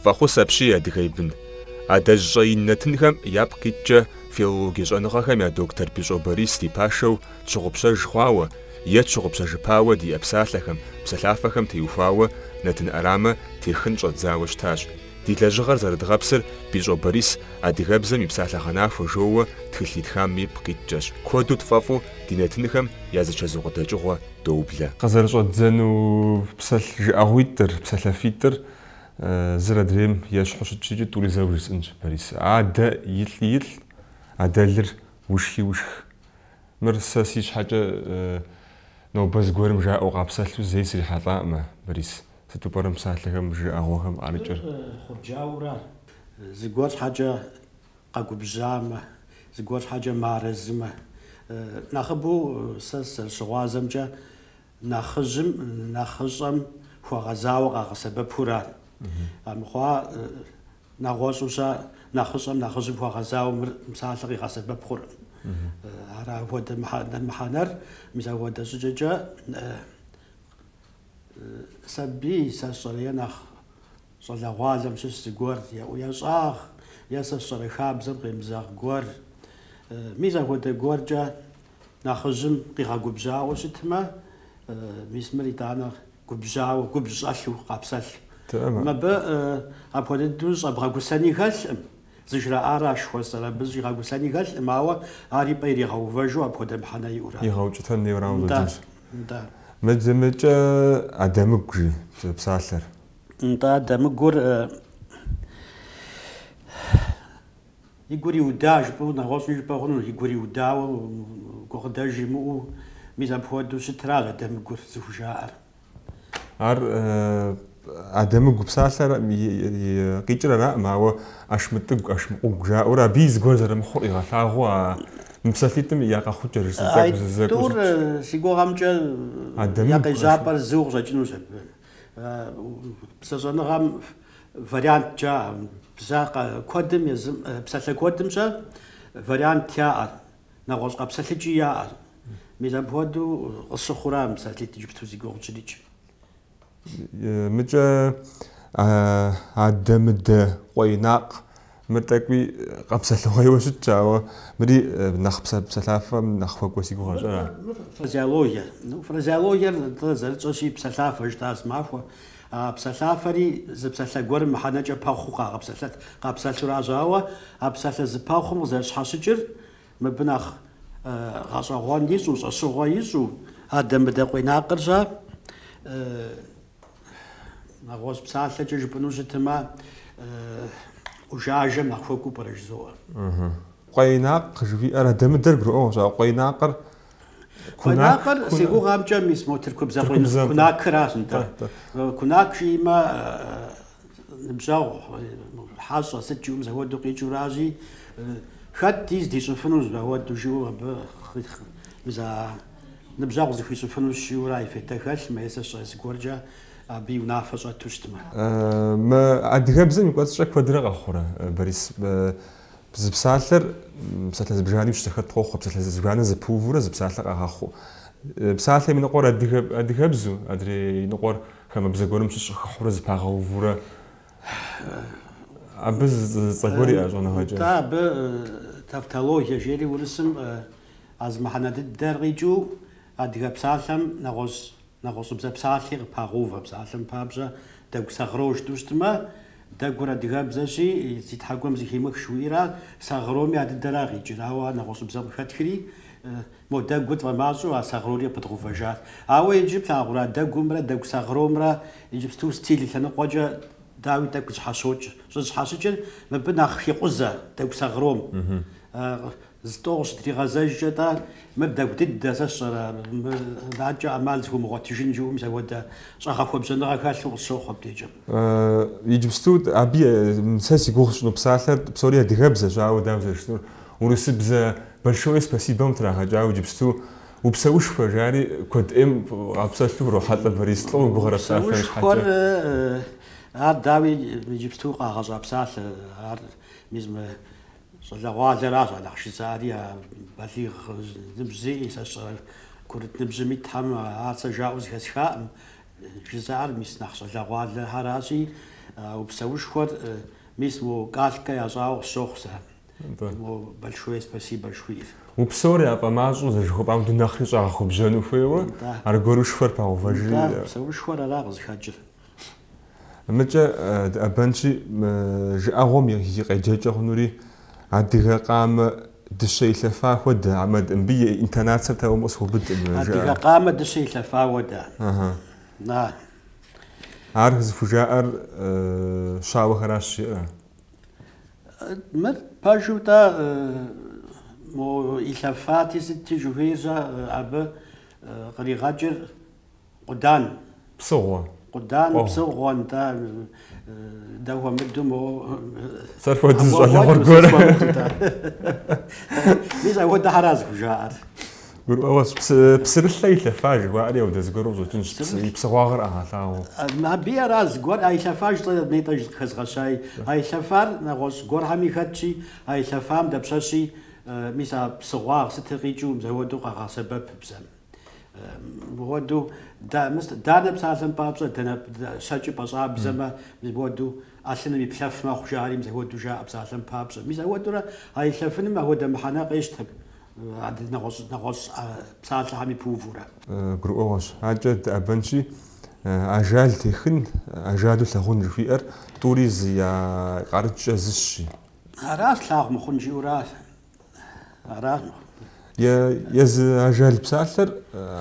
Фӏэхъус апщий, адыгэ и бын. Адэжь щӏэин нэтынхэм япкъ иткӏэ филологие щӏэныгъэхэм я доктор Бищӏо Борис ди пашэу тщыгъупщэж хъуауэ е тщыгъупщэжыпауэ диӏэ псалъэхэм, псэлъафэхэм теухуауэ нэтын ӏэрамэ техын щӏэддзауэ щытащ. Ди лэжьыгъэр зэрыдгъэпсыр Бищӏо Борис Адыгэбзэм и псалъэгъэнахуэ жоуэ тхылъ итхам ипкъ иткӏэщ. Куэду тфӏэфӏу ди нэтынхэм я зы чэзу къыдэкӏыгъуэ доублэ. Къызэрыщӏэддзэну псалъ жыӏэгъуитӏыр, псэлъафитӏыр зыр адрейм ещхьу щытщ икӏи тӏури зэуэ жысӏэнщ, Борис. Адэ илӏи илӏ, адэлыр ушхи ушх. Мыр сэ си щхьэкӏэ нобэ зыгуэрым жаӏэу къапсэлъу зэи срихьэлӏакъым, Борис. Сыту пӏэрэ мы псалъэхэм, жыӏэгъуэхэм къарыкӏыр? Хъурджауэра, зыгуэр щхьэкӏэ къэгубжьамэ, зыгуэр щхьэкӏэ мыарэзымэ. Нэхъыбэу сэ сызэрыщыгъуазэмкӏэ, нэхъыжьым нэхъыщӏэм хуэгъэзауэ къагъэсэбэпура. Армыхъуа нэгъуэщӏу-щэ нэхъыщӏэм нэхъыжьым хуэгъэзауэ мыр псалъэ къигъэсэбэп хъуркъым. Ара апхуэдэ мыхьэнэр, мис апхуэдэ щӏыкӏэкӏэ Сабий, сэ сщӏэрэ, е нэхъ щӏалэгъуалэм щыщ зыгуэр, еӏуящӏагъ, е сэ сщӏэрэ хабзэм къемызэгъ гуэр. Мис апхуэдэ гуэркӏэ нэхъыжьым къигъэгубжьауэ щытмэ, мис мыр итӏанэ губжьауэ, губжь щӏэлъу къапсэлъ. Мыбы апхуэдэ дыдэу щӏэбгъэгусэни хэлъкъым, зыжраӏаращ жыхуэсӏэр, абы зыщӏигъэгусэни хэлъкъым, ауэ ар и пӏэ иригъэувэжу апхуэдэ мыхьэнэ иӏэура. Игъэукӏытэн хуейуэрауэ къыщӏэкӏынщ. Нтӏэ. Мыдэмыкӏэ адэмыгу жи псалъэр. Нтӏэ, адэмыгур и гур иуда жыпӏэу нэгъуэщӏуи жыпӏэ хъуну, и гур иудауэ, гукъыдэж имыӏэу, мис апхуэдэу щытращ адэмыгур зыхужаӏэр. Ар адэмыгу псалъэр къикӏыр араӏым, ауэ ӏэшмытӏыгу, ӏэшмыкъугу жаӏэурэ абыи зыгуэр зэрымыхъур къигъэлъагъуэу а мы псалъитӏым я къэхъукӏэр жысӏэ тӏэкӏу зэкӏуу Тӏур щытщ. си гугъэмкӏэ я Адэмыгу, къежьапӏэр зыуэ къыщӏэкӏынущ абы. Бзэщӏэныгъэм вариант жаӏэ, бзэ куэдым езым, псалъэ куэдым-щэ вариант яӏэр. Нэгъуэщӏ къэпсэлъыкӏи яӏэщ. Мис апхуэдэу къысщыхъура мы псалъитӏ иджыпсту зи гугъу тщӏырикӏ. Мыкӏэ адэ-мыдэ къуейнакъ мыр тӏэкӏуи къэпсэлъыгъуейуэ щытщ, ауэ мыри нэхъ псэлъафэм нэхъ хуэкӏуэ си гугъэщ, ара? Мыр фразеологие. Ну, фразеологиер дэ зэрытщӏэщи, псэлъафэ жытӏа зымахуэ. А псэлъафэри зы псалъэ гуэрым мыхьэнэкӏэ пэхъуу къагъэпсэлъэт, къапсэлъуращ, ауэ а псалъэ зыпэхъум къызэрыщхьэщыкӏыр мыбы нэхъ гъэщӏэгъуэн ищӏу, щӏэщыгъуэ ищӏу, адэ-мыдэ къуейнакъыр-щэ, нэгъуэщӏ псалъэкӏэ жыпӏэну щытмэ, ӏужажэм нэхъ хуэкӏуэу пӏэрэ жызоӏэ. Къуейнакъ жыхуиӏэр адэ-мыдэр гурыӏуэгъуэщ, ауэ къуейнакъыр кунак. Къуейнакъыр си гугъэмкӏэ мис мо тыркубзэ Тыркубзэм. кунакыращ, нтӏэ. Тӏэ, тӏэ. Кунак жиӏэмэ, ныбжьэгъу, хьэщӏэ сыт жиӏэу мис апхуэдэу къикӏыуращи, хэт ди здищӏыфынущ апхуэдэу жиӏэу абы мис а ныбжьэгъу зыхуищӏыфынущ жиӏэура и фейдэ хэлъмэ, е сэ сщӏэрэ зыгуэркӏэ абы и унафэ щӏэту щытмэ. Мы адыгэбзэм и кӏуэцӏкӏэ куэдрэ къэхъурэ, Борис? Зы псалъэр псалъэ зыбжанэу щызэхэт къохъу, псалъэ зыбжанэ зэпыувурэ зы псалъэ къагъэхъуу. Псалъэм и ныкъуэр адыгэ, адыгэбзэу, адрей и ныкъуэр хамэбзэ гуэрым щыщ къыхыхьурэ зэпагъэувурэ. Абы зы цӏэ гуэр иӏэ щӏэныгъэкӏэ? Нтӏэ, абы тавтологие жери урысым а зы мыхьэнэ дыдэр къикӏыу адыгэ псалъэм нэгъуэщӏ Нэгъуэщӏыбзэ псалъи къыпагъэувэ псалъэм папщӏэ, дэгу сэгъро жытӏэу щытмэ, дэгур адыгэбзэщи, зи тхьэкӏумэм зэхимых жыхуиӏэра, сэгъроми а дыдэра къикӏыр, ауэ ар нэгъуэщӏыбзэм къыхэтхри, мо дэгур тфӏэмащӏэу а сэгърори къыпыдгъэувэжат. Ауэ иджы плъагъурэ, дэгумрэ дэгу сэгъромрэ иджыпсту стиль и лъэныкъуэкӏэ дауи тӏэкӏу зыщхьэщокӏ. Щӏызыщхьэщыкӏыр мыбы нэхъ хекъузэ дэгу сэгъром. Зы-тӏэу къыщытригъэзэжкӏэ-тӏэ, мыр дэгу дыдэ, сэ сщӏэрэ, мыр адэкӏэ ӏэмал зыхуумыгъуэтыжын жыӏэу мис апхуэдэ щӏэгъэхуэбжьэныгъэ хэлъу къысщохъу абдежым. Иджыпсту абы сэ си гугъу сщӏыну псалъэр псори адыгэбзэщ, ауэ дауэ зэрыжысӏэнур, урысыбзэ большое спасибо-м трагъэкӏауэ иджыпсту упсэушхуэ жари куэд ӏейм къапсэлъу урохьэлӏэ, Борис, лӏо уи гугъэрэ псалъэм щхьэкӏэ? Упсэушхуэр, ар дауи иджыпсту къагъэщӏа псалъэ, ар мис мы Щӏалэгъуалэращ а нэхъ жызыӏэри, а балигъ ныбжь зиӏи, сэ сщӏэрэ курыт ныбжьым итхэм ар сэ жаӏэу зэхэсхаӏым. Жызыӏэр мис нэхъ щӏалэгъуалэхэращи. А упсэушхуэр мис мо калькэ ящӏауэ къысщохъу сэ. Мо большое спасибо жыхуиӏэр. Упсэур яфӏэмащӏэу зэрыжыхуэпӏам хуэдэу нэхъри щӏагъэхуэбжьэну хуейуэ, аргуэру шхуэр пагъэувэжри. Нтӏэ, упсэушхуэр ара къызыхэкӏыр. Мыкӏэ дыӏэбэнщи, мы жыӏэгъуэм и къеджэкӏэ хъунури адыгэ къамэ дыщэ илъэфа хуэдэ, амэ мыбы и интонацэр тэмэму къысхуэубыдкъым. Адыгэ къамэ дыщэ илъэфа хуэдэ. На. Ар зыхужаӏэр щауэхэращ жиӏэрэ? Мыр пэжу-тӏэ мо илъэфати сытти жыхуиӏэр-щэ, абы къригъэкӏыр къудан. Псыгъуэ. Къудан, псыгъуэ, нтӏэ, дэ хуэмыдэу мо... Сэр хуэдэу зы щӏалэгъуэр гуэр. Мис апхуэдэхьэра зыхужаӏэр. Гурыӏуэгъуэщ, псырылъэ илъэфа жыхуаӏэри ауэдэ зыгуэру къыщӏэкӏынщ, и псыгъуагъыр къагъэлъагъуэу. Абыи ара зыгуэр, а илъэфа жысӏэ нетӏэ къыхэзгъэщаи. А илъэфар нэгъуэщӏ гуэрхэми хэтщи, а илъэфам дапщэщи мис а псыгъуагъ сытыр къикӏыу мызэхуэдэу къагъэсэбэп бзэм. Мыхуэдэу данэ псалъэм папщӏэ, дэнэ щэкӏыр пӏэщӏабзэмэ, мыпхуэдэу ӏэлъыным и плъэф мэхъу жари, мызэхуэдэу жаӏэ псалъэм папщӏэ. Мис апхуэдэурэ а илъэфыным апхуэдэ мыхьэнэ къещтэ адрей нэгъуэщӏ псалъэхэми пыувурэ. Гурыӏуэгъуэщ. Адэкӏэ дыӏэбэнщи, ажал техын, ажалу лъагъун жыхуиӏэр тӏури зы я къарыкӏкӏэ зыщи. Аращ лъагъу мыхъун жиӏэуращ. Аращ. Езы ажал псалъэр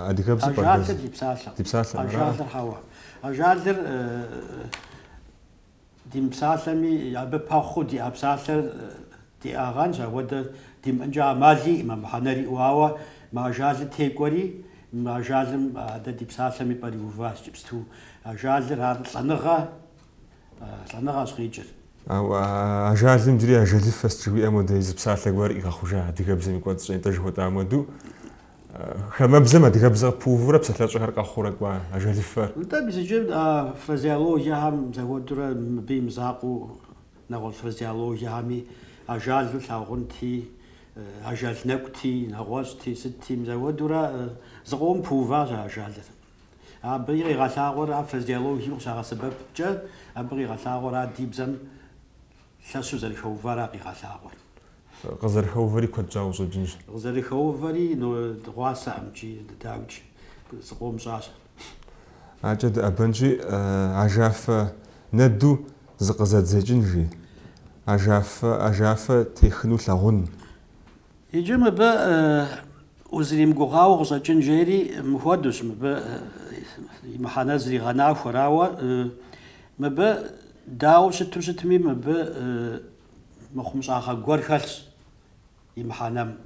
адыгэбзэм пӏэрэ? Ажалыр ди псалъэкъым. Ди псалъэкъым, ара? Ажалыр хьэуэ. Ажалыр ди мыпсалъэми, абы пэхъуу диӏэ псалъэр диӏагъэнщ, апхуэдэ димыӏэнкӏэ ӏэмал иӏэм, а мыхьэнэр иӏэу, ауэ мы ажалыр текӏуэри, мы ажалым дэ ди псалъэм и пӏэр иуващ иджыпсту. Ажалыр ар лӏэныгъэ, лӏэныгъэщ къикӏыр. Ауэ ажалым иджыри ажалыфэ сыт жыхуиӏэм хуэдэ зы псалъэ гуэр къигъэхъужа адыгэбзэм и кӏуэцӏкӏэ, нтӏэ жыхуэтӏам хуэдэу. Хамэбзэм адыгэбзэ къыпыувурэ псалъэщӏэхэр къэхъуурэ кӏуа ажалыфэр. Нтӏэ, мис иджы а фразеологиехэм зэхуэдэурэ мыбы и мызакъуэу нэгъуэщӏ фразеологиехэми ажалу лъагъунти, ажал нэкӏути, нэгъуэщӏти, сытти, зэхуэдэурэ зыкъомым пыуващ а ажалыр. Абы къигъэлъагъуэр а фразеологием къыщагъэсэбэпкӏэ, абы къигъэлъагъуэр ар ди бзэм лъэщу зэрыхэувара къигъэлъагъуэр. Къызэрыхэувэри куэд щӏауэ къыщӏэкӏынщ. Къызэрыхэувэри, но, дыгъуасэкъым икӏи, дауикӏ, зыкъом щӏащ. Адэкӏэ дыӏэбэнщи, ажафэ нэду зыкъызэдзэкӏын, жи. Ажафэ, ажафэ техыну лъагъун. Иджы мыбы узэримыгугъауэ къыщӏэкӏын жери мыхуэдэущ мыбы и мыхьэнэр зригъэнахуэр, ауэ мыбы дауэ щыту щытми, мыбы мыхъумыщӏагъэ гуэр хэлъщ и мыхьэнэм.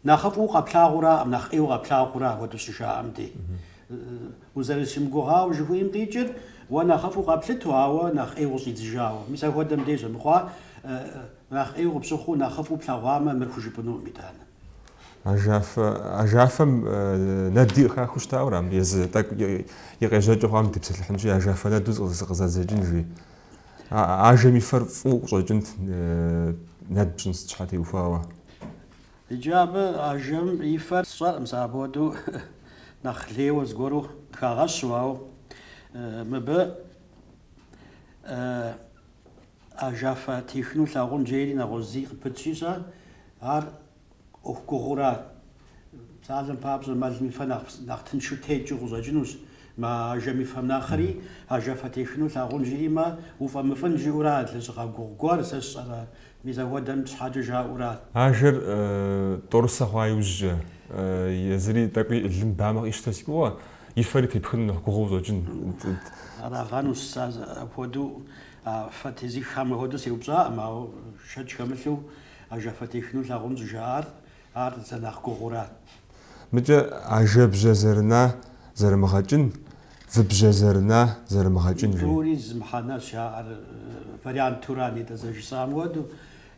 Нэхъыфӏу къэплъагъураӏым, нэхъ ӏейуэ къэплъагъура апхуэдэу щыжаӏэм дей. Узэрыщымыгугъауэ жыхуиӏэм къикӏыр уэ нэхъыфӏу къэплъытэу, ауэ нэхъ ӏейуэ къыщӏидзыжауэ. Мис апхуэдэм деж армыхъуа нэхъ ӏейуэ къыпщыхъуу, нэхъыфӏу плъэгъуамэ, мыр хужыпӏэнукъым итӏанэ. Ажафэ, ажафэм нэди къыхахыу щытауэ ара? Езы тӏэкӏу и къежьэкӏэ хъуам дытепсэлъыхьынщи, ажафэ нэду зыкъызэдзэкӏын, жи. Ажэм и фэр фӏыуэ къыщӏэкӏынт нэд пщӏын сыт щхьэ теухуауэ. Иджы абы ажэм и фэр сщӏэркъым сэ апхуэдэу нэхъ лейуэ зыгуэру къыхагъэщу, ауэ мыбы ажафэ техыну лъагъун жери нэгъуэщӏ зыи къыпытщи-щэ, ар ӏуэху гугъура. Псалъэм папщӏэ, мэлым и фэр нэхъ тыншу текӏыу къыщӏэкӏынущ мы ажэм и фэм нэхъри, ажафэ техыну лъагъун жиӏэмэ, уфӏэмыфӏын жиӏэура лэжьыгъэ гугъу гуэр, сэ сщӏэрэ, мис апхуэдэм щхьэкӏэ жаӏэура. Ажэр тӏорысэ хъуа иужькӏэ, езыри тӏэкӏуи лым бамэ къищтэ си гугъэ, и фэри тепхыну нэхъ гугъуу къыщӏэкӏын. Арагъэнущ, сэ апхуэдэу а фэ тезыххэм апхуэдэу сеупщӏакъым, ауэ шэч хэмылъу ажафэ техыну лъагъун щӏыжаӏар ар зэрынэхъ гугъурат. Мыкӏэ ажэбжьэ зэрына зэрымыгъэкӏын, выбжьэ зэрына зэрымыгъэкӏын жи. Тӏури зы мыхьэнэщ яӏэр вариантура нетӏэ зэрыжысӏам хуэдэу,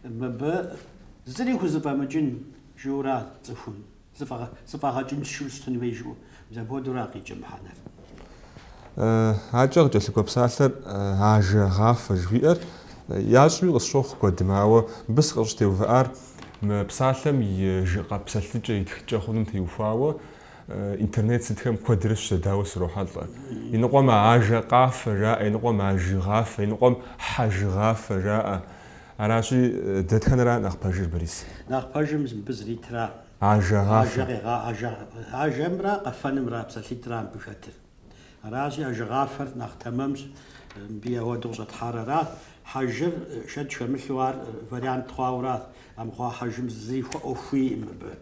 мыбы зыри хузэфӏэмыкӏын жиӏэура цӏыхум. Зэфӏэгъэкӏыншэу щытын хуей жиӏэу, мис апхуэдэура къикӏыр мыхьэнэр. Акӏэ къыкӏэлъыкӏуэ псалъэр ажэ гъафэ жыхуиӏэр ящӏуи къысщохъу куэдым, ауэ мыбы сыкъыщӏытеувыӏар мы псалъэм и къэпсэлъыкӏэ, и тхыкӏэ хъунум теухуауэ интернет сытхэм куэдрэ щызэдауэ срохьэлӏэ. Иныкъуэм ажэ къафэ жаӏэ, иныкъуэм ажыгъафэ, иныкъуэм хьэжыгъафэ жаӏэ. Аращи, дэтхэнэра нэхъ пэжыр, Борис? Нэхъ пэжым мыбы зритра. Ажэгъафэ. Ажэ, ажэмрэ къэфэнымрэ псалъитӏра мыбы хэтыр. Аращи, ажэгъафэр нэхъ тэмэмщ, мыбы ауэдэу къыщӏэтхьар ара. Хьэжыр шэч хэмылъу ар вариант хъуауэра, амыхъуа хьэжым зыри хуэӏуэхуиӏым мыбы.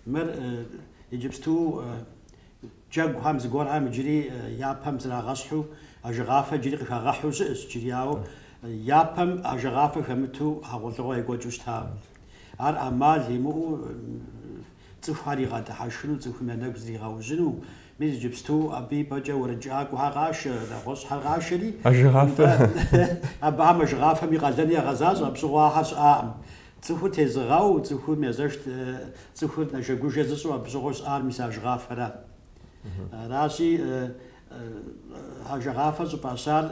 Мыр иджыпсту джэгухэм зыгуэрхэм иджыри япэм зрагъэщхьу ажэгъафэ иджыри къыхагъэхьу щыӏэщ иджыри, ауэ япэм ажэгъафэ хэмыту хьэгъуэлӏыгъуэ екӏуэкӏыу щытакъым. Ар ӏэмал имыӏэу цӏыхухэр игъэдыхьэшхыну, цӏыхум я нэгу зригъэужьыну. Мис иджыпсту абы и пӏэкӏэ уэрэджыӏакӏуэхэр къашэ, нэгъуэщӏхэр къашэри, Ажэгъафэ. абыхэм ажэгъафэм и къалэни ягъэзащӏэ, абы щыгъуэ ахэр щыӏакъым. Цӏыхур тезыгъэу, цӏыхум езэш, цӏыхур нэжэгужэ зыщӏу абы щыгъуэ щыӏар мис ажэгъафэра. Аращи, ажэгъафэ щӏыфӏащар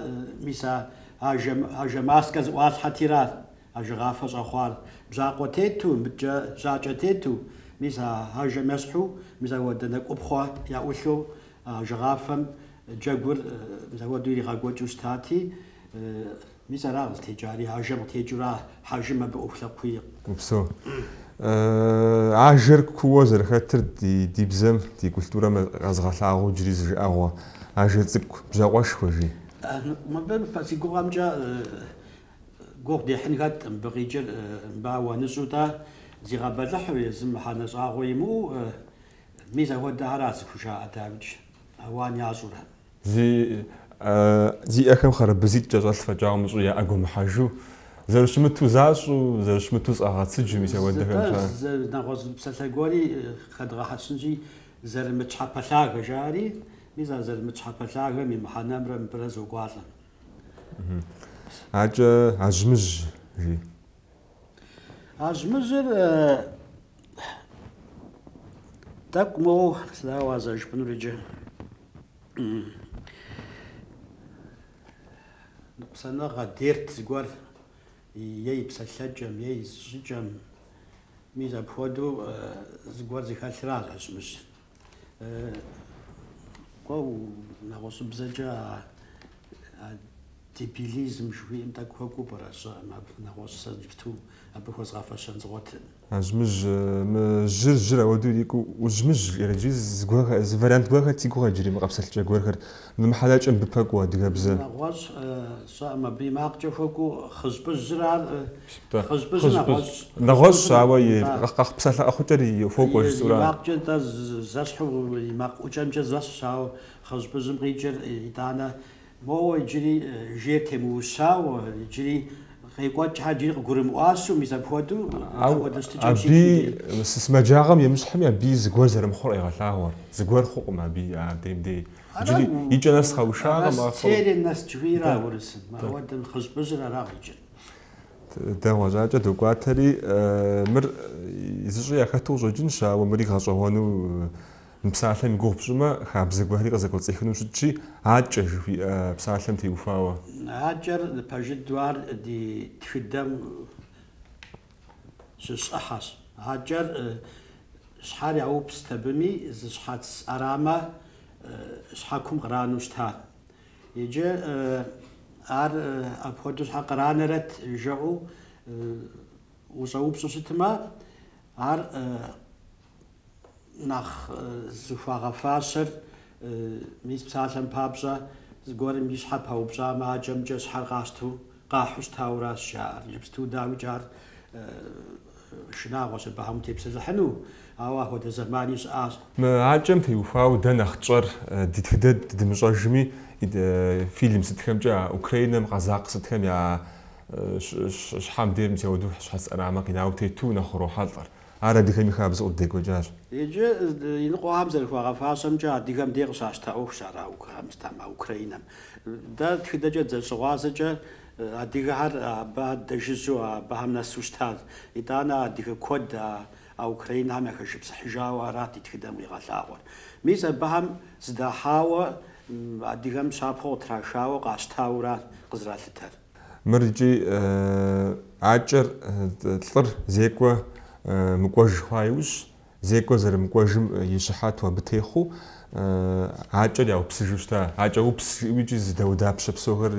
мис а ажэ маскэ зыӏуалъхьэтира ажэгъафэ щӏэхъуар. Бжьакъуэ тету, мыдкӏэ жьакӏэ тету, мис а ажэм ещхьу, мис апхуэдэ нэкӏупхъуэ яӏулъу ажэгъафэм джэгур мис апхуэдэу иригъэкӏуэкӏыу щытати, мис ара къызытекӏари, ажэм къытекӏыура, хьэжым абы ӏуэху лъэпкъ хуиӏэкъым. Упсэу. Ажэр кууэ зэрыхэтыр ди бзэм, ди культурэм къэзыгъэлъагъуэу иджыри зы жыӏэгъуэ. Ажэ цӏыкӏу, бжьакъуэшхуэ, жи. Мыбы си гугъэмкӏэ гугъу дехьын хэткъым, мыбы къикӏыр мыбы ауаныщӏу-тӏэ зигъэбэлыхьу, езым мыхьэнэ щӏагъуэ имыӏэу, мис апхуэдэхэра зыхужаӏэ дауикӏ, ауан ящӏурэ. Зи ӏэхэм хъарбызитӏ кӏэщӏэлъ фӏэкӏа умыщӏу я ӏэ гуэмыхьэжу, зэрыщымыту защӏу, зэрыщымыту зыкъагъэцыджу, мис апхуэдэхэм ща. Зы нэгъуэщӏ псалъэ гуэри хэдгъэхьэщынщи, зэрымыт щхьэпэлъагэ жаӏэри, мис а зэрымыт щхьэпэлъагэм и мыхьэнэмрэ мыбырэ зокӏуалӏэ. Акӏэ ажьмыжь, жи. Ажьмыжьыр тӏэкӏу моуэ сыдауэ зэрыжыпӏэнур иджы. Ныкъусаныгъэ дерт зыгуэр е и псэлъэкӏэм, е и зыщӏыкӏэм, мис апхуэдэу зыгуэр зыхэлъращ ажьмыжь. Кӏуэ, нэгъуэщӏыбзэкӏэ а дебилизм жыхуиӏэм тӏэкӏу хуэкӏуэу пӏэрэ сщӏэкъым, абы нэгъуэщӏ сэ иджыпсту абы хуэзгъэфэщэн згъуэтыркъым. Ажьмыжь, мы жьыр жьыр ауэдэу ирикӏуу ужьмыжь жиӏэрэ иджыри зыгуэр, зы вариант гуэр хэт си гугъэ иджыри мы къэпсэлъыкӏэ гуэрхэр, мы мыхьэнэкӏэ мыбы пэкӏуэу адыгэбзэ. Нэгъуэщӏ сщӏэкъым, абы и макъкӏэ хуэкӏуэу хъыжьпӏыжьыр ар, хъыжьпӏыжьыр нэгъуэщӏ. Нэгъуэщӏщ, ауэ и псалъэ къэхъукӏэр и хуокӏуэ жысӏэура. И макъкӏэ нтӏэ зэщхьу, и макъ ӏукӏэмкӏэ зэщхьщ, ауэ хъыжьпӏыжьым къикӏыр итӏанэ моуэ иджыри жейр темыущауэ, иджыри къекӏуэкӏхэр иджыри къыгурымыӏуащэу, мис апхуэдэу, апхуэдэ щытыкӏэм щитым Абы дей. сымаджагъэм емыщхьми, абыи зыгуэр зэрымыхъур къегъэлъагъуэр. Зыгуэр хъукъым абы абдейм дей. Иджыри и кӏэ нэс къэушакъым ахэр. Растерянность жыхуиӏэра урысым, апхуэдэм хъыжьпӏыжьыр ара къикӏыр. Дэгъуэщ, акӏэ докӏуатэри, мыр зыщӏи яхэту къыщӏэкӏынщ, ауэ мыри гъэщӏэгъуэну мы псалъэм и гугъу пщӏымэ, хабзэ гуэрхэри къызэкӏуэцӏихыну щытщи, акӏэ жыхуиӏэ псалъэм теухуауэ. Акӏэр пэж дыдэу ар ди тхыдэм щыщ ӏыхьэщ. Акӏэр щхьэр яупст абыми, зы щхьэц ӏэрамэ щхьэкум къранэу щытат. Иджы ар апхуэдэу щхьэ къранэрэт жаӏэу ущӏэупщӏу щытмэ, ар нэхъ зыхуагъэфащэр, мис псалъэм папщӏэ, зыгуэрым и щхьэр паупщӏамэ, акӏэмкӏэ щхьэр къащтэу къахьу щытауращ жаӏэр. Иджыпсту дауикӏ ар шынагъуэщ абыхэм утепсэлъыхьыну, ауэ апхуэдэ зэмани щыӏащ. Мы акӏэм теухуауэ дэ нэхъ тщӏэр ди тхыдэ дымыщӏэжми, фильм сытхэмкӏэ а Украинэм, къэзакъ сытхэм я щхьэм дээр мис ауэдэу щхьэц ӏэрамэ къинауэ тету нэхъ урохьэлӏэр. Ар адыгэм и хабзэу къыддекӏуэкӏащ. Иджы иныкъуэхэм зэрыхуагъэфащэмкӏэ, адыгэм дей къыщащта ӏуэхущ ар а Украинэм. Дэ тхыдэкӏэ дызэрыщыгъуазэкӏэ, адыгэхэр абы адэ жыжьэу абыхэм нэсу щытащ. Итӏанэ адыгэ куэд а украинхэм яхэшыпсыхьыжауэ арат ди тхыдэм къигъэлъагъуэр. Мис абыхэм зыдахьауэ, адыгэм щапхъэу къытрахауэ къащтауэращ къызэралъытэр. Мыр икӏи акӏэр лӏыр зекӏуэ мыкӏуэж хъуа иужь, зекӏуэ зэрымыкӏуэжым и щыхьэту абы техъуу Акӏэр яупсыжу щыта. Акӏэупс жиӏэу икӏи зы дауэдапщэ псохэр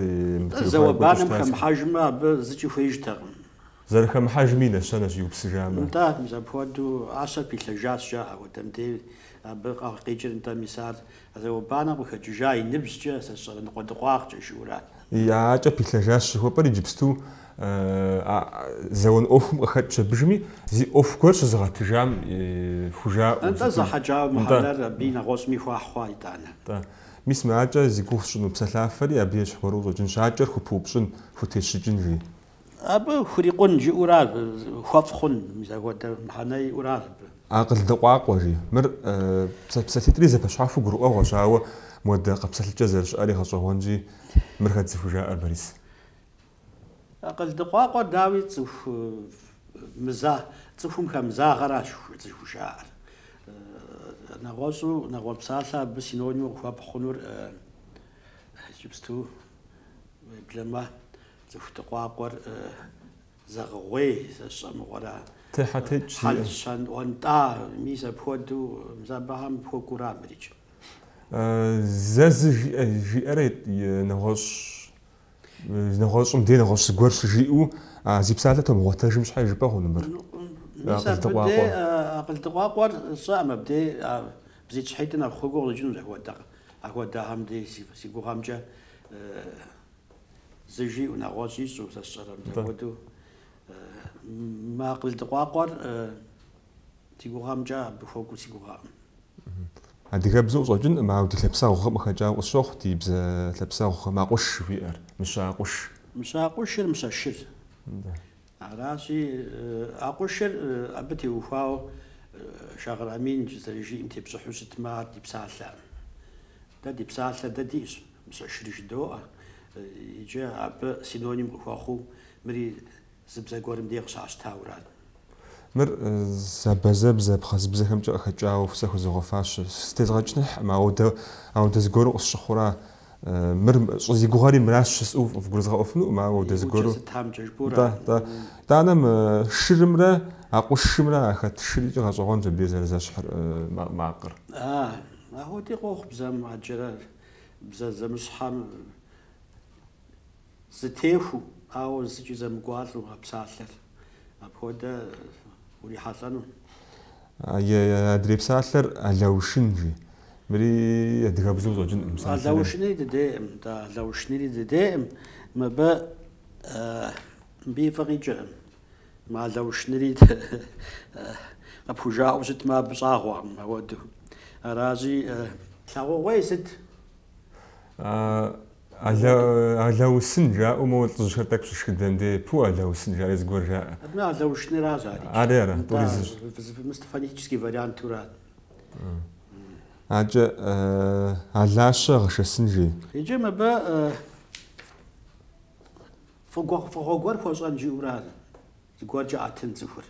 Нтӏэ, зауэ-банэм хэмыхьэжмэ, абы зыкӏи хуеижтэкъым. Зэрыхэмыхьэжми и нэщэнэщ иупсыжамэ. Нтӏэ, мис апхуэдэу ӏэщэр пилъэжащ жаӏэ апхуэдэм дей. Абы къикӏыр нтӏэ, мис ар зауэ-банэм къыхэкӏыжа и ныбжькӏэ, сэ сщӏэрэ ныкъуэдыкъуагъкӏэ жиӏэу арат. И акӏэ пилъэжащ жыхуэпӏэр иджыпсту зэуэн ӏуэхум къыхэкӏщ абыжми, зи ӏуэху гуэр щызыгъэтыжам хужаӏэу. Нтӏэ, зэхьэкӏауэ мыхьэнэр абыи нэгъуэщӏми хуахь хъуа итӏанэ. Нтӏэ. Мис мы акӏэ зи гугъу сщӏыну псэлъафэри абы ещхь гуэру къыщӏэкӏынщ. Акӏэр хупыупщӏын, хутещыкӏын жи. Абы хурикъун жиӏэу ара, хуэфӏ хъун, мис апхуэдэ мыхьэнэ иӏэу ара абы. Акъыл дыкъуакъуэ жи. Мыр псалъитӏри зэпэщхьэхуэу гурыӏуэгъуэщ, ауэ модэ къэпсэлъыкӏэ зэрыщыӏэри гъэщӏэгъуэнщи, мыр хэт зыхужаӏэр, Борис? Акъыл дыкъуакъуэр дауи цӏыху мыза, цӏыхум хэмызагъэращ зыхужаӏэр. Нэгъуэщӏу, нэгъуэщӏ псалъэ абы синониму къыхуэпхь хъунур иджыпсту уеблэмэ цӏыху дыкъуакъуэр зэгъыгъуей, сэ сщӏэ мыгъуэрэ. Техьэ-текӏ зиӏэ. Хьэл-щэн ӏуэнтӏа, мис апхуэдэу, мис абыхэм хуэкӏуэу ара мырикӏ. Зэ зы жиӏэ, жиӏэрэ нэгъуэщӏ, нэгъуэщӏым дей нэгъуэщӏ зыгуэр щыжиӏэу, а зи псалъэ томыгъуэтэжым щхьэ жыпӏэ хъуну мыр? Мис Акъыл абы дей дыкъуакъуэр. акъыл дыкъуакъуэр сщӏэкъым, абдей бзитӏ-щхьитӏыр нэхъ хуэкӏуэу къыщӏэкӏынущ апхуэдэ, апхуэдэхэм дей си гугъэмкӏэ. Зы жиӏэу, нэгъуэщӏ ищӏу, сэ сщӏэрэ, мис апхуэдэу мы акъыл дыкъуакъуэр си гугъэмкӏэ абы хуэкӏуэу си гугъэкъым. Адыгэбзэу къыщӏэкӏынкъым, ауэ ди лъапсэгъухэм къыхэкӏауэ къысщохъу ди бзэ лъапсэгъухэм акъуш жыхуиӏэр, мыщэ акъуш. Мыщэ акъушыр мыщэ шыр. Аращи, акъушыр абы теухуауэ Шагъыр Амин зэрыжиӏэм тепщӏыхьу щытмэ, ар ди псалъэкъым. Дэ ди псалъэ дэ диӏэщ, мыщэ шыр жыдоӏэ. Иджы абы синоним къыхуэхъуу мыри зы бзэ гуэрым дей къыщащтауэ арат. Мыр абазэбзэ, абхъазыбзэхэмкӏэ къыхэкӏауэ сэ хузогъэфащэ. Сытезгъэчыныхькъым, ауэдэ, ауэдэ зыгуэру къысщыхъура. Мыр щӏызигугъэри мыращ жысӏэу вгурызгъэӏуэфынукъым, ауэ ауэдэ зыгуэру. Сытамкӏэ жыпӏэу Нтӏэ, нтӏэ. Итӏанэ мы шырымрэ акъушымрэ ахэт шыр икӏи гъэщӏэгъуэнщ абдей зэрызэщхьыр макъыр. А, ахуэди къохъу бзэм ӏэджэрэ бзэ зэмыщхьэм зытехуу, ауэ зыкӏи зэмыкӏуалӏэу а псалъэр. Апхуэдэ урихьэлӏэну. Адрей псалъэр алаушын жи. Мыри адыгэбзэу къыщӏэкӏынкъым псалъэри. Алаушынри дыдейкъым, нтӏэ, алаушынри дыдейкъым. Мыбы мыбы и фӏы къикӏыркъым. Мы алаушынри къыпхужаӏэу щытмэ, абы щӏагъуэкъым апхуэдэу. Аращи, лъагъугъуей сыт? Алаусын жаӏэу моуэ лӏыжьхэр тӏэкӏу щышхыдэм дей, пу алаусын жари зыгуэр жаӏэ. Абы алаушыныращ арикӏ. Ари ара, тӏури зыщ. Мис фонетический варианту арат. Акӏэ алащэ гъэшэсын жи. Иджы мыбы фӏыгъуэ гуэр хуэщӏэн жиӏэу арат, зыгуэркӏэ ӏэтын цӏыхур.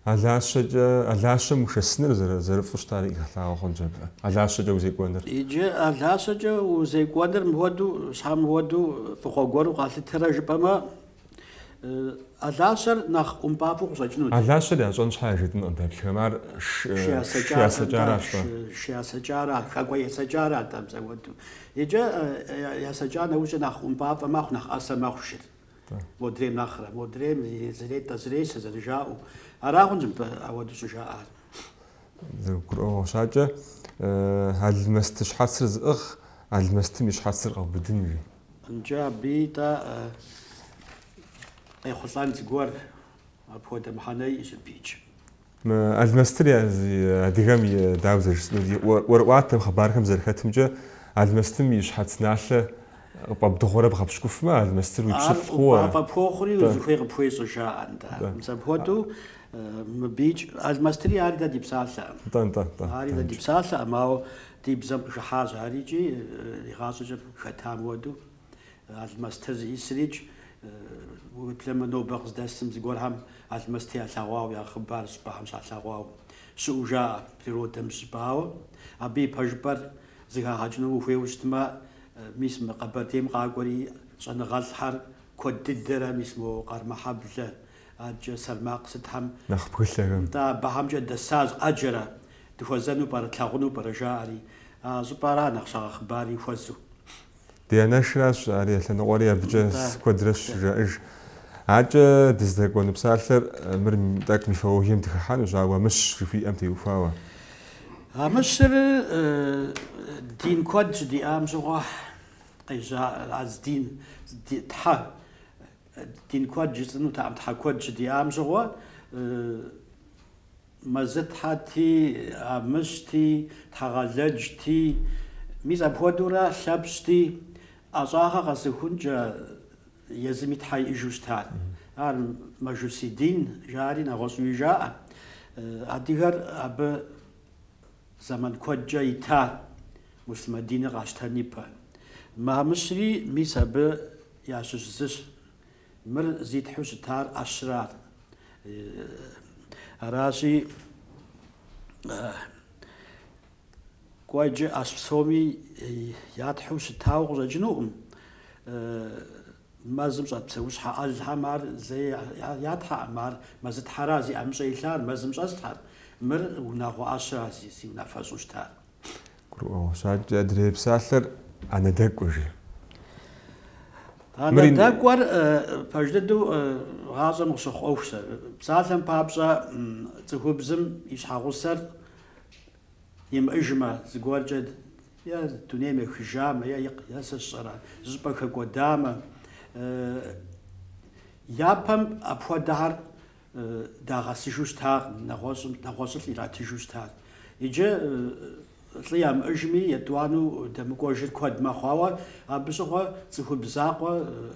Алащэкӏэ, алащэм ушэсыныр зэрыфӏу щытар игъэлъагъуэ хъунщ абы, алащэкӏэ узекӏуэныр. Иджы алащэкӏэ узекӏуэныр мыхуэдэу, щхьэ мыхуэдэу фӏыгъуэ гуэру къалъытэрэ жыпӏэмэ, алащэр нэхъ ӏумпӏафӏэу къыщӏэкӏынут. Алащэр ящӏэн щхьэ яжетӏынкъым дэплъхэм, ар шы ясэкӏаращ-тӏэ. Шы ясэкӏара, хакӏуэ есэкӏара атӏэ мис апхуэдэу. Иджы ясэкӏа нэужькӏэ нэхъ ӏумпӏафӏэ мэхъу, нэхъ ӏэсэ мэхъу шыр. Модрейм нэхърэ, модрейм зретӏэ, зресэ зэрыжаӏэу. Ара хъунщ мыбы ауэдэу щӏыжаӏар. Гурыӏуэгъуэщ акӏэ, алмэсты щхьэцыр зыӏыгъ, алмэстым и щхьэцыр къэубыдын жи. Иджы абыи-тӏэ къехъулӏэн зыгуэр апхуэдэ мыхьэнэ иӏэщ абыикӏ. Мы алмэстыр адыгэм и, дауэ зэрыжысӏэнур, и ӏуэрыӏуатэм, хъыбархэм зэрыхэтымкӏэ, алмэстым и щхьэц налъэ къыфӏэбдыгъуэрэ бгъэпщкӏуфмэ, алмэстыр уи Ар пщылӏ хъууэ. ӏумпӏафӏэ пхуохъури, узыхуей къыпхуещӏэ жаӏэ, нтӏэ. Мис апхуэдэу мыбыикӏ алмэстыри ари дэ ди псалъэкъым. Нтӏэ, нтӏэ, нтӏэ. Ари дэ ди псалъэкъым, ауэ ди бзэм къыхыхьащ ар икӏи игъащӏэкӏэ хэтам хуэдэу. Алмэстыр зиӏисырикӏ, уеблэмэ нобэ къыздэсым зыгуэрхэм алмэсты ялъэгъуауэ, я хъыбар щӏыпӏэхэм щалъэгъуауэ щыӏэу жаӏэ природэм щӏыпӏэ. Ауэ абы и пэжыпӏэр зэхагъэкӏыну ухуейуэ щытмэ, мис мы Къэбэрдейм къакӏуэри щӏэныгъэлӏхэр куэд дыдэрэ мис мо Къармэхьэблэ, адэкӏэ Сэрмакъ сытхэм Нэхъ бгылъэхэм. Нтӏэ, абыхэмкӏэ дэсащ ӏэджэрэ. дыхуэзэну пӏэрэ, тлъагъуну пӏэрэ жаӏэри. А щӏыпӏэра нэхъ щагъэхъыбари хуэзу. Ди анэшращ ар я лъэныкъуэри абыкӏэ куэдрэ щыжаӏэж. Акӏэ дыздэкӏуэну псалъэр мыр тӏэкӏу мифологием дыхыхьэнущ, ауэ Амыщ жыхуиӏэм теухуауэ. Амыщыр дин куэд щыдиӏам щыгъуэ къежьа аз дин, тхьэ, дин куэд жысӏэнутэкъым, тхьэ куэд щыдиӏам щыгъуэ Мэзытхьэти, Амыщти, Тхьэгъэлэджти, мис апхуэдэурэ Лъэпщти, ӏэщӏагъэ къэсыхункӏэ езым и тхьэ иӏэжу щытат. Ар мажусий дин жари нэгъуэщӏуи жаӏэ. Адыгэр абы зэман куэдкӏэ ита муслъымэн диныр къащтэн ипэ. Мы Амыщри мис абы ящыщ зыщ. Мыр зи тхьэу щытар ӏэщырат. Аращи, кӏуэ иджы ӏэщ псоми я тхьэу щытауэ къыщӏэкӏынукъым. Мэзым щӏэт псэущхьэ ӏэлхэм ар зэи я тхьэкъым, ар мэзытхьэра зи ӏэмыщӏэ илъар, мэзым щӏэс тхьэр. Мыр унагъуэ ӏэщыра зи унафэщӏу щытар. Гурыӏуэгъуэщ. Адэкӏэ адрей псалъэр анэдэкӏуэ жи. Анэдэкӏуэр пэж дыдэу гъащӏэм къыщыхъу ӏуэхущ. Псалъэм папщӏэ, цӏыхубзым и щхьэгъусэр имыӏэжмэ, зыгуэркӏэ е дунейм ехыжамэ, е сэ сщӏэрэ, зыщӏыпӏэ хэкӏуэдамэ, япэм апхуэдэхэр дагъэсыжу щытакъым, нэгъуэщӏым, нэгъуэщӏылӏ иратыжу щытат. Иджы лӏы ямыӏэжми, етӏуанэу дэмыкӏуэжыр куэд мэхъу, ауэ абы щыгъуэ цӏыхубз закъуэ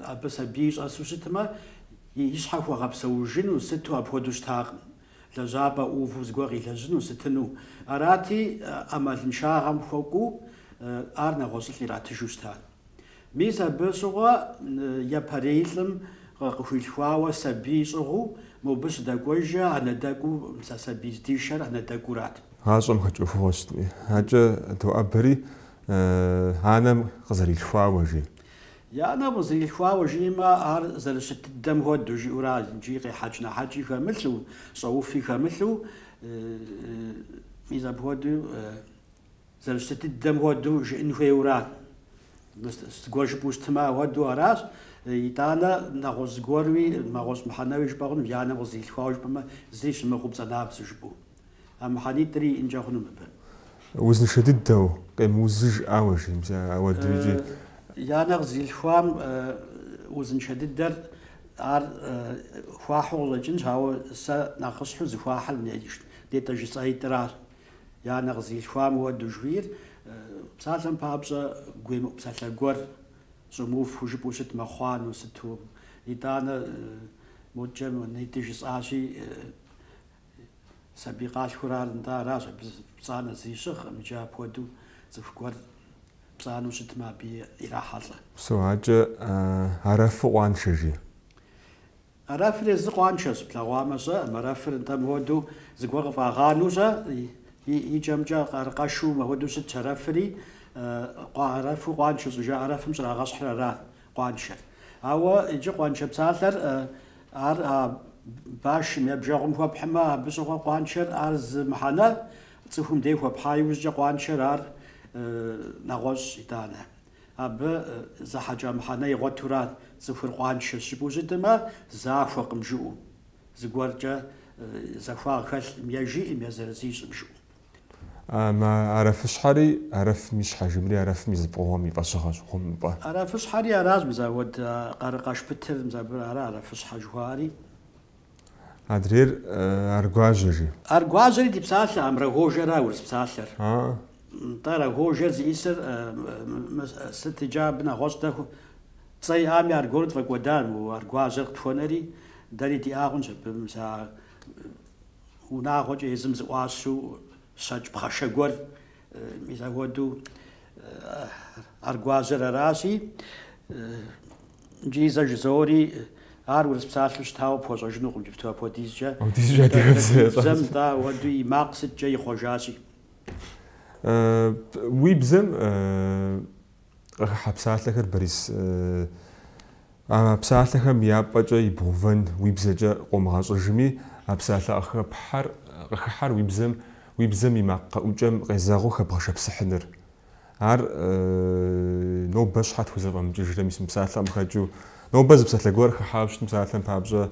абы сабий щӏэсу щытмэ, и щхьэ хуэгъэпсэужыну сыту апхуэдэу щытакъым. Лэжьапӏэ ӏуву зыгуэр къилэжьыну, сытыну. Арати, ӏэмалыншагъэм хуэкӏуэу ар нэгъуэщӏылӏ иратыжу щытат. Мис абы щыгъуэ япэрей лӏым къыхуилъхуауэ сабий щӏыгъуу мобы щыдэкӏуэжкӏэ анэдэкӏуу, мис а сабий здишэр анэдэкӏуурат. Гъащӏэм хэкӏ ӏуэхугъуэщ щытми. Акӏэ доӏэбэри, анэм къызэрилъхуауэ жи. И анэм къызэрилъхуауэ жиӏэмэ, ар зэрыщыт дыдэм хуэдэу жиӏэура, иджы къехьэкӏ-нехьэкӏи хэмылъу, щӏэуфи хэмылъу, мис апхуэдэу Зэрыщыт дыдэм хуэдэу жыӏэн хуейуэрат. Зыгуэр жыпӏэу щытмэ, апхуэдэу аращ. Итӏанэ нэгъуэщӏ зыгуэруи, нэгъуэщӏ мыхьэнэуи жыпӏэ хъуну, и анэм къызэрилъхуауэ жыпӏэмэ, зыри щымыхъуу пцӏанабзэу жыпӏэу. А мыхьэнитӏри иӏэнкӏэ хъуну мыбы. Узыншэ дыдэу, къемыузу жыӏауэ жи, мис ауэдэу икӏи. И анэ къызэрилъхуам узыншэ дыдэр ар хуахьу къыщӏэкӏынщ, ауэ сэ нэхъыщхьэу зыхуахьыр нетӏэ жысӏаитӏыращ. И анэ къызэрилъхуам хуэдэу жыхуиӏэр, псалъэм папщӏэ, гуемыӏу псалъэ гуэр щӏумыуфу жыпӏэу щытмэ, хъуанэу сыту. Итӏанэ модкӏэ нетӏи жысӏащи, сабий къалъхур ар нтӏэ аращ, абы пцӏанэ зыри щыгъкъым, иджы апхуэдэу цӏыху гуэр пцӏанэу щытмэ, абы ирахьэлӏэ. Псо, акӏэ арэфу къуаншэ жи. Арэфыр езыр къуаншэщ, плъэгъуамэ щӏэӏым. Арэфыр нтӏэ мыхуэдэу зыгуэр къыфӏагъанэу щӏэ, и кӏэмкӏэ къарыкъэшу мыхуэдэу щытщ арэфри, арэфу къуаншэ щӏыжаӏэ арэфым щӏрагъэщхьыр ара къуаншэр. Ауэ иджы къуаншэ псалъэр ар а башым е бжэгъум хуэпхьмэ, абы щыгъуэ къуаншэр ар зы мыхьэнэ, цӏыхум дей хуэпхьа иужькӏэ къуаншэр ар нэгъуэщӏ итӏанэ. Абы зэхьэкӏа мыхьэнэ игъуэтурат, цӏыхур къуаншэщ жыпӏэу щытмэ, захуэкъым жыӏэу, зыгуэркӏэ захуагъ хэлъкъым е жиӏэм, е зэрызищӏым жыӏэу. Мы арэфыщхьэри арэфым и щхьэ жи, мыри арэфым и зы пкъыгъуэм и фӏэщыгъэщ, гъумыпӏэ. Арэфыщхьэри аращ, мис ауэдэ къарыкъэш пытыр, мис абы ара арэфыщхьэ жыхуаӏэри. Адрейр аргуажьэ жи. Аргуажьэри ди псалъэкъым, рогожэра урыс псалъэр. Нтӏэ, рогожэр зиӏисыр сыт иджы абы нэгъуэщӏ дэ цӏэ иӏами аргуэру тфӏэкӏуэда, мы аргуажьэр къытхуэнэри, дэри диӏа хъунщ абы, мис а унагъуэкӏэ езым зыӏуащу щэкӏ пхъашэ гуэр, мис апхуэдэу аргуажьэр аращи, иджыри зэ жызоӏэри, ар урыс псалъэу щытауэ пхуэщӏэжынукъым иджыпсту апхуэдизкӏэ. Апхуэдизкӏэ адыгэбзэ ещӏащ. Бзэм нтӏэ апхуэдэу и макъ сыткӏэ ихъуэжащи. Уи бзэм къыхыхьэ псалъэхэр, Борис, а псалъэхэм я пӏэкӏэ ибгъэувэн уи бзэкӏэ къомыгъэщӏыжми, а псалъэ къыхэпхьэр, къыхыхьэр уи бзэм уи бзэм и макъ къэӏукӏэм къезэгъыу хэбгъэшэпсыхьыныр. Ар нобэ щхьэ тхузэфӏэмыкӏыжрэ, мис мы псалъэм къыхэкӏыу. Нобэ зы псалъэ гуэр хыхьауэ щытым псалъэм папщӏэ,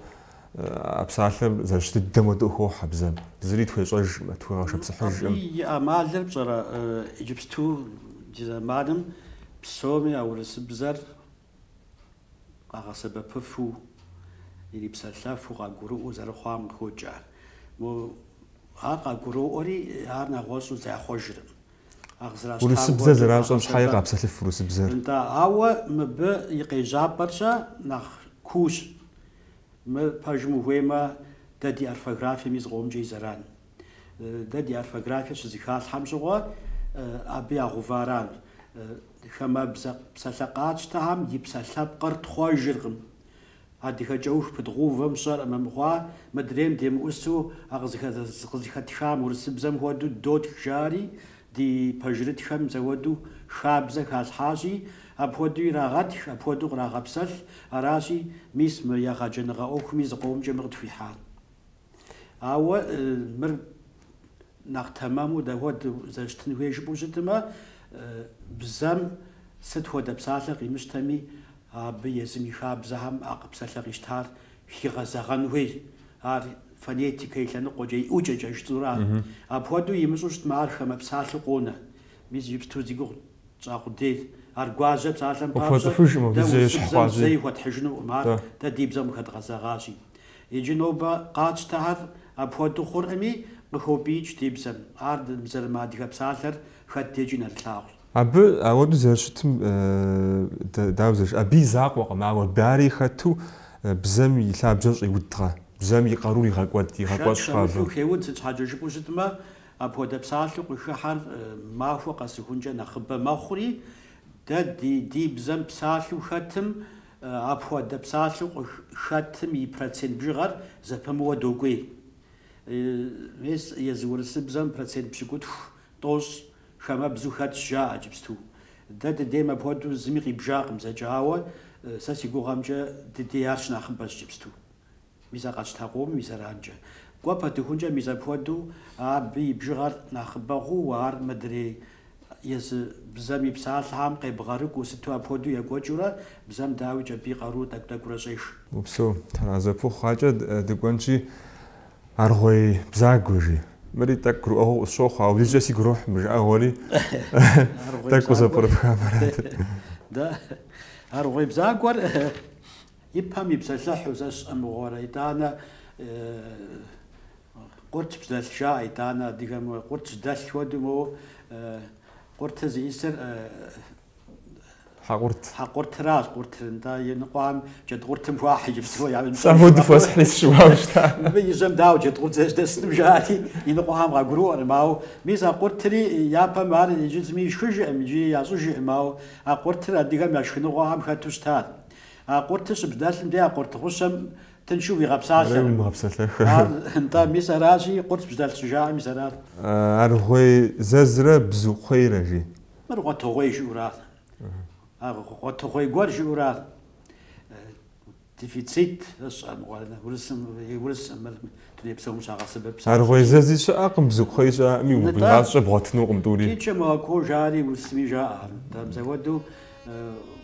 а псалъэр зэрыщыт дыдэм хуэдэу хохьэ бзэм. Зыри тхуещӏэжкъым, тхуегъэшэпсыхьыжкъым. Абы и ӏэмалыр пщӏэрэ, иджыпсту ди зэманым псоми а урысыбзэр къагъэсэбэпыфу, ирипсэлъэфу, къагурыӏуэу зэрыхъуам къыхокӏ ар. Мо ар къагуроӏуэри, ар нэгъуэщӏу зяхъуэжыркъым. А къызэращтам Урысыбзэр хуэдэу зэращӏэм щхьэи къагъэсэбэп. къапсэлъыф урысыбзэр. Нтӏэ, ауэ мыбы и къежьапӏэр-щэ нэхъ куущ. Мы пэжым ухуеймэ, дэ ди орфографиеми зыкъомкӏэ и зэран. Дэ ди орфографие щызэхалъхьэм щыгъуэ абы ягъэуваращ. Хамэбзэ псалъэ къатщтэхэм и псалъэпкъыр тхъуэжыркъым. Адыгэ кӏэух пыдгъэувэм сщӏэркъым армыхъуа, мыдрейм демыӏусу а къызыхэтхам урысыбзэм хуэдэу дотх жари, ди пэжырытхэм зэуэду хабзэ халъхьащи, апхуэдэу ирагъэтх, апхуэдэу кърагъэпсэлъ, аращи, мис мы егъэджэныгъэ ӏуэхуми зыкъомкӏэ мыр къытхуихьа. Ауэ мыр нэхъ тэмэму дапхуэдэу зэрыщытын хуей жыпӏэу щытмэ, бзэм сыт хуэдэ псалъэ къимыщтэми, абы езым и хабзэхэм а псалъэ къищтар хигъэзэгъэн хуейщ. Ар фонетикэ и лъэныкъуэкӏэ, и ӏукӏэкӏэ жытӏэурэ. Апхуэдэу имыщӏу щытмэ, ар хамэ псалъэу къонэ. Мис иджыпсту зи гугъу тщӏа къудейр. Ар гуажьэ псалъэм папщӏэ Къыпхуэцӏыхужкъым, дэ апхуэдизкӏэ ещхь урысыбзэм хъуащи. зэи хуэтхьыжынукъым, ар Нтӏэ. дэ ди бзэм къыхэдгъэзэгъащи. Иджы нобэ къатщтэхэр апхуэдэу хъуркъыми, къыхопӏиикӏ ди бзэм. Ар зэрымыадыгэ псалъэр хэт дежкӏи нэрылъагъущ. Абы ауэдэу зэрыщытым, дауэ зэрыщ-, абы и закъуэкъым, ауэ абы ари хэту бзэм и лъабжьэр щӏиудкъэ, бзэм и къарур игъэкӏуэд, Шэч игъэкӏуэщӏкъэ абы. хэмылъу хеуд, сыт щхьэкӏэ жыпӏэу щытмэ, апхуэдэ псалъэу къыхыхьэр махуэ къэсыхункӏэ нэхъыбэ мэхъури, дэ ди бзэм псалъэу хэтым Апхуэдэ псалъэу къыхэтым и процент бжыгъэр зэпымыуэ докӏуей. Мес езы урысыбзэм процент пщыкӏутху, тӏощӏ хамэбзэу хэтщ, жаӏэ иджыпсту. Дэ дыдейм апхуэдэу зыми къибжакъым зэкӏэ, ауэ сэ си гугъэмкӏэ дыдей ар щынэхъыбэщ иджыпсту. Мис а къэтщта къомым и зэранкӏэ. Кӏуэ пэтыхункӏэ мис апхуэдэу абы и бжыгъэр нэхъыбэ хъууэ, ар мыдрей езы бзэм и псалъэхэм къебгъэрыкӏуэу сыту апхуэдэу екӏуэкӏыурэ, бзэм дауикӏ абы и къарур тӏэкӏу-тӏэкӏурэ щӏех. Упсэу, Тхьэр арэзы пхухъу. Адэкӏэ дыкӏуэнщи, аргъуей бзагуэ, жи. Мыри тӏэкӏу гурыӏуэгъуэу къысщохъу, ауэ апхуэдизкӏэ сигу ирохь мы жыӏэгъуэри. Тӏэкӏу къызэпкърыпхам арат. Да, аргъуей бзагуэр И пэм ипсэлъыхьу сэ сщӏэ мыгъуэрэ, итӏанэ къурт бжьэдэлъ жаӏэ, итӏанэ адыгэм къурт жьэдэлъ хуэдэу моуэ къуртыр зиӏисыр Хьэкъурт. Хьэкъуртыращ къуртыр, нтӏэ, иныкъуэхэм джэдкъуртым хуахь иджыпсту ямыщӏэж. Сэ апхуэдэу хуэсхьри сыщыуауэ щыта. Мыбы и жьэм дауэ джэдкъурт зэрыдэсынум жаӏэри, иныкъуэхэм къагурыӏуэркъым, ауэ мис а къуртри япэм ар иджы зыми ишхыжкъым, иджы ящӏыжкъым, ауэ а къуртыр адыгэм я шхыныгъуэхэм хэту щытат. А къуртыр щыбжьэдэлъым де а къурт гъущэм тыншу уигъэпсалъэркъым. Уимыгъэпсэлъэххэ. Ар, нтӏэ, мис аращи, къурт бжьэдэлъ щӏыжаӏэм мис арар. Аргъуей зэзрэ бзу кхъуейрэ, жи. Мыр гъуэтыгъуей жиӏэуращ. А гъуэтыгъуей гуэр жиӏэуращ. Дефицит, сэ сщӏэ мыгъуэ, урысым, урысым мыр дуней псом щагъэсэбэп псалъэщ. Аргъуей зэзи щыӏэкъым, бзу кхъуеи щыӏэкъыми, Нтӏэ. игъащӏэкӏэ бгъуэтынукъым тӏури. Птичье молоко жари урысми жаӏэ. Нтӏэ, мис апхуэдэу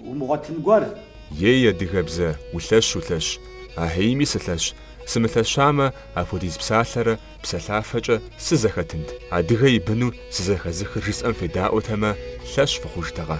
Умыгъуэтын гуэр. Ей, адыгэбзэ, улъэщ, улъэщ. Ахьейми сылъэщ. Сымылъэщамэ, апхуэдиз псалъэрэ псэлъафэкӏэ сызэхэтынт. Адыгэ и быну сызэхэзыхыр жысӏэм федаӏуэтэмэ, лъэщ фыхъужтэкъэ?